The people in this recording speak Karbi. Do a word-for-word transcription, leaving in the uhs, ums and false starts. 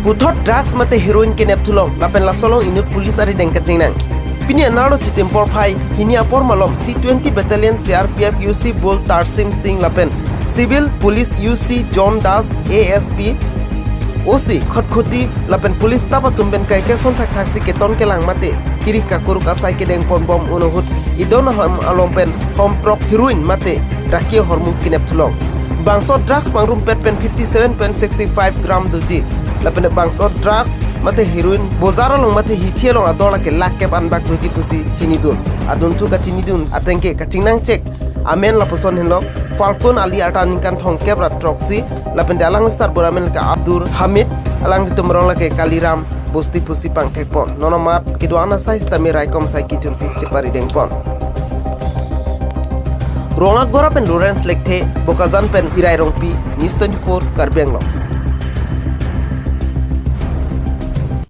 Puthot drugs mate heroin kenep thulong lapen laso along inut police arideng kachingnang. Pini anerlo Chitim porphai hini apor malom C twenty Battalion C R P F U C Bul Tarsim Singh lapen Civil Police U C John Das, A S P, O C Khatkhati lapen police staff atum pen kaike son thakthak si keton kelang mate kiri kakuruk asai kedeng ponbom un ahut idon ahom along pen hom prok heroin mate raki ahormu kenep thulong. Bangso drugs mangrum pet pen fifty seven point sixty five gram doji. Lapen bangso drugs mate heroin bojar along mate hithi along ador lake lakh kep anbak doji pusi chinidun. Adunthu kachinidun atengke kachingnang chek amen lapuson henlo Falcon Ali, arta ningkan thomkep ra throksi, lapen alang star bor amen ke Abdul Hamid, alanglitum arong lake Kaliram Bosti pusi pangthekpon. Non amat kedo-an asai sitame raikom asai kithum si cheparidengpon. Rongagora pen Lawrence Lekthe, Bokajan pen Irai Rongpi, News twenty-four Karbi Anglong.